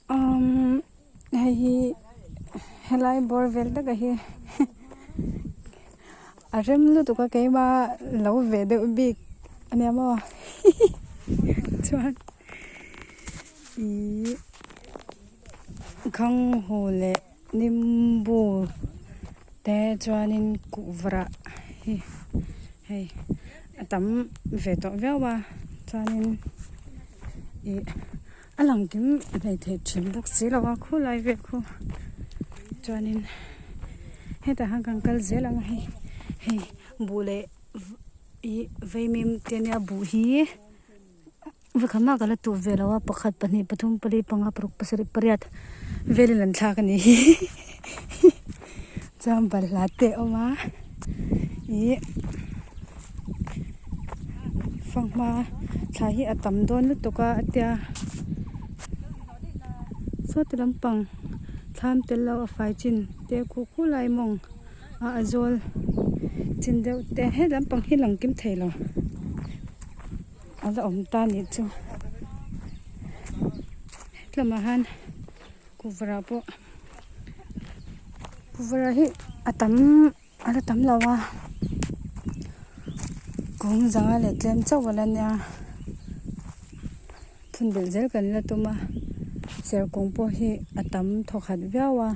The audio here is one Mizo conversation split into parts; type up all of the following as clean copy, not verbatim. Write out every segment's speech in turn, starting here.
Umm hei hi helai bawr vel taka hi a rem lutuk a keima lo ve deuh bik ania maw chuan ihh khanghu leh nimbu te chuanin kuhva rah hi hei a tam ve tawh viau a chuanin ih. A lang kim hleih theih thin bawk si lo a khulai vel khu chuanin hetah hian kan kal zel ang a hei hei buh leh ih vaimim te ania buh hi vawikhat mah ka la tuh ve lo a pakhat pahnih pathum pali panga paruk pasarih pariat velin an thlak a ni hi chuan balhla te a awm a ih fanghma thla hi a tam dawn lutuk a a tia sawti lampang thlam tel lo a fai chin te khu khu lai mawng a a zawl chin deuh te he lampang hi lang kim thei lo a la awm ta nih chu hetlamah hian kuvra pawh kuvra hi a tam a la tam lo a kawng zanga leh tlem chauh a la nia phun belh zel kan la tum a serkawng pawh hi a tam thawkhat viau a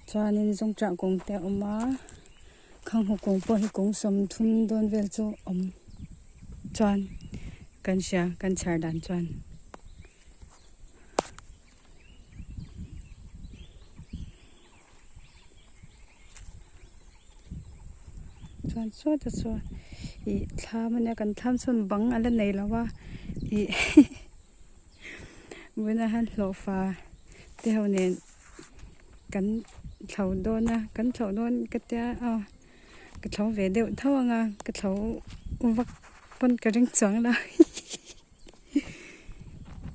chuanin zawngṭah kawng te a awm a khanghu kawng pawh hi kawng sawmthum dawn vel chu awm chuan kan hria kan chhiar dan chuan. Chuan sawtah chuan ih thlam ania kan thlam sawn bang a la nei lo a ih vawiinah hian hlawhfa te ho nen kan thlo dawn a kan thlo dawn ka tia aw ka thlo ve deuh tho ang a ka thlo vak pawn ka ring chuang lo.